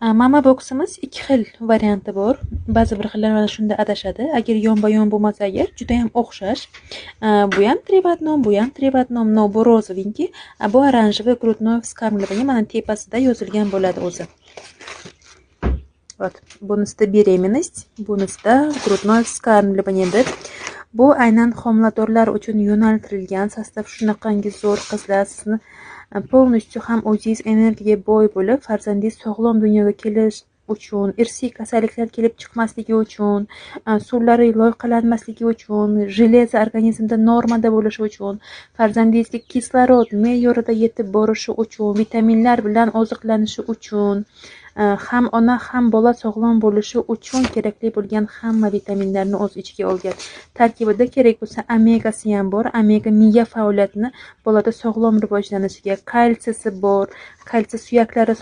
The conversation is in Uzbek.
Mama boksimiz ikki xil varianti bor. Ba'zi bir xillar mana shunda adashadi. Agar yonma-yon bo'lmasa agar, judayam o'xshash. Bu ham 3 в одном, bu ham 3 в одном, но bu розовенький, а bu оранжевый, грудное вскармливание mana tepasida yozilgan bo'ladi o'zi. Вот, bunisida беременность, bunisida грудное вскармливание deb. Bu aynan homiladorlar uchun yo'naltirilgan состав. Shunaqangi zo'r, qizlar, sizni полностью ham o'zingiz energiyaga boy bo'lib, farzandingiz sog'lom dunyoga kelish uchun, irsiy kasalliklar kelib chiqmasligi uchun, suvlari loyqalanmasligi uchun, железо organizmda normada bo'lishi uchun, farzandingizga kislorod me'yorida yetib borishi uchun, vitaminlar bilan oziqlanishi uchun, ham ona, ham bola sog'lom bo'lishi uchun kerakli bo'lgan hamma vitaminlarni o'z ichiga olgan. Tarkibida kerak bo'lsa omegasi ham bor. Omega miya faoliyatini bolada sog'lom rivojlanishiga, kalsiysi bor, kalsiy suyaklari